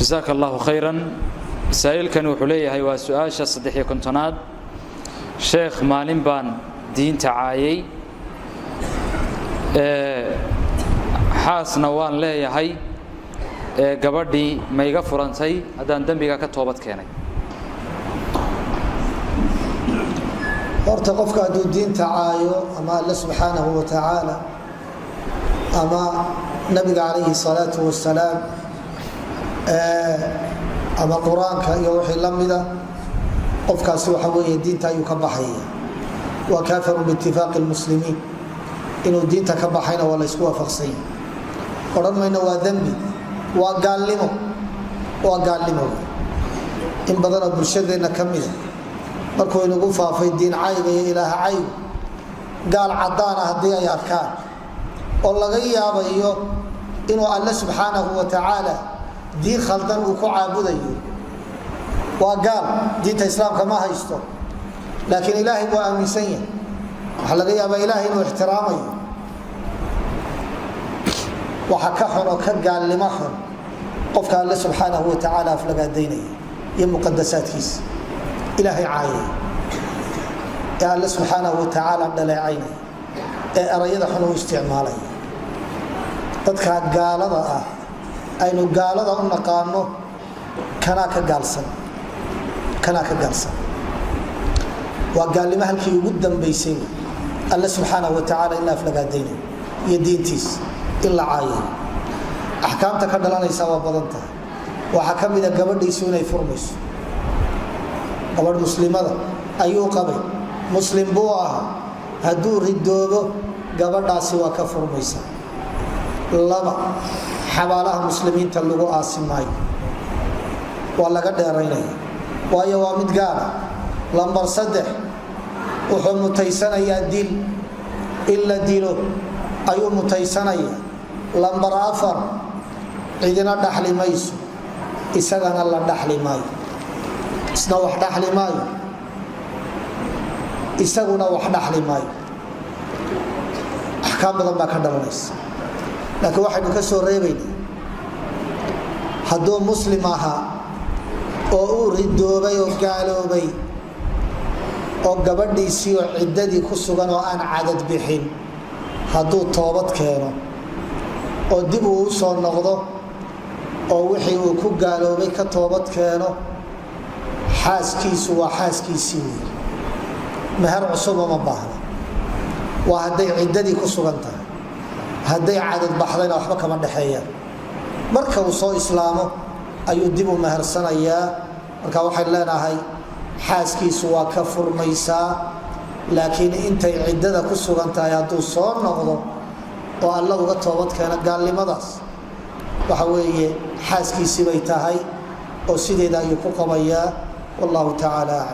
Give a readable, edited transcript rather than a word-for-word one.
Jasaaka Allahu khayran. Masaa'ilkan wuxuu leeyahay, waa su-aasha 53aad: "Sheekh, maalin baan diinta caayay, xaasna waan leeyahay. Gabadhii ma iga furantay haddaan dembiga ka toobad keenay?" Horta qofka hadduu diinta caayo ama Alle subxaanahu wa tacaala ama Nabiga calayhi salaatu wasalaam ama Qur-aanka iyo wixii la mida, qofkaasi waxa weeye diinta ayuu ka baxaya. Waa kaafiru biitifaaqi lmuslimiin. Inuu diinta ka baxayna waa laysku waafaqsanya. Odhan mayno waa dembi, waa gaalnimo, waa gaalnimo. In badanoo bulshadeenna ka mida markuu inagu faafay diin cayga iyo ilaaha caygu, gaal caddaana haddii ay arkaan oo laga yaabayo inuu Alle subxaanahu wa tacaala diin khaldan uu ku caabudayo, waa gaal, diinta Islaamka ma haysto, laakiin Ilaahay buu aaminsan yahay, waxaa laga yaabaa Ilahay inuu ixtiraamayo. Waxa ka xun oo ka gaalnimo xun qofka Alle subxaanahu wa tacaala aflagaadaynaya iyo muqadasaadkiisa, Ilaahay caayay ee Alle subxaanahu wa tacaala dhaleecaynaya ee erayada xun u isticmaalaya. Dadka gaalada ah aynu gaalada u naqaano kanaa ka gaalsan, kanaa ka gaalsan. Waa gaalnimo halkii ugu dambaysay. Alle subxaanahu wa tacaala in la aflagaadaynayo iyo diintiis in la caayayo, axkaamta ka dhalanaysa waa badan tahay. Waxaa ka mida gabadhiisu inay furmayso. Gabadh muslimada ayuu qabay, muslim buu ahaa. Hadduu ridoobo, gabadhaasi waa ka furmaysa. Laba, xabaalaha muslimiinta lagu aasi maayo, waa laga dheeraynaya, waayo waa mid gaala. Lambar 3, wuxuu mutaysanayaa dil, in la dilo ayuu mutaysanaya. Lambar 4, cidina dhaxli mayso, isagana la dhaxli maayo. Isna wax dhaxli maayo, isaguna wax dhaxli maayo. Axkaam badan baa ka dhalanaysa, laakiin waxaynu ka soo reebaynaa hadduu muslim ahaa oo uu ridoobay oo gaaloobay oo gabadhiisii oo ciddadii ku sugan oo aan cadad bixin, hadduu toobad keeno oo dib uu u soo noqdo oo wixii uu ku gaaloobay ka toobad keeno, xaaskiisu waa xaaskiisii wey, meher cusuba ma baahna. Waa hadday ciddadii ku sugan tahay. Hadday cadad baxdayna waxba kama dhexeeyaan. Marka uu soo islaamo ayuu dib u mehersanayaa. Marka waxay leenahay xaaskiisu waa ka furmaysaa, laakiin intay ciddada ku sugan tahay hadduu soo noqdo oo Alla uga toobad keeno gaalnimadaas, waxa weeye xaaskiisii bay tahay oo sideeda ayuu ku qabayaa. Wallahu tacaala aclam.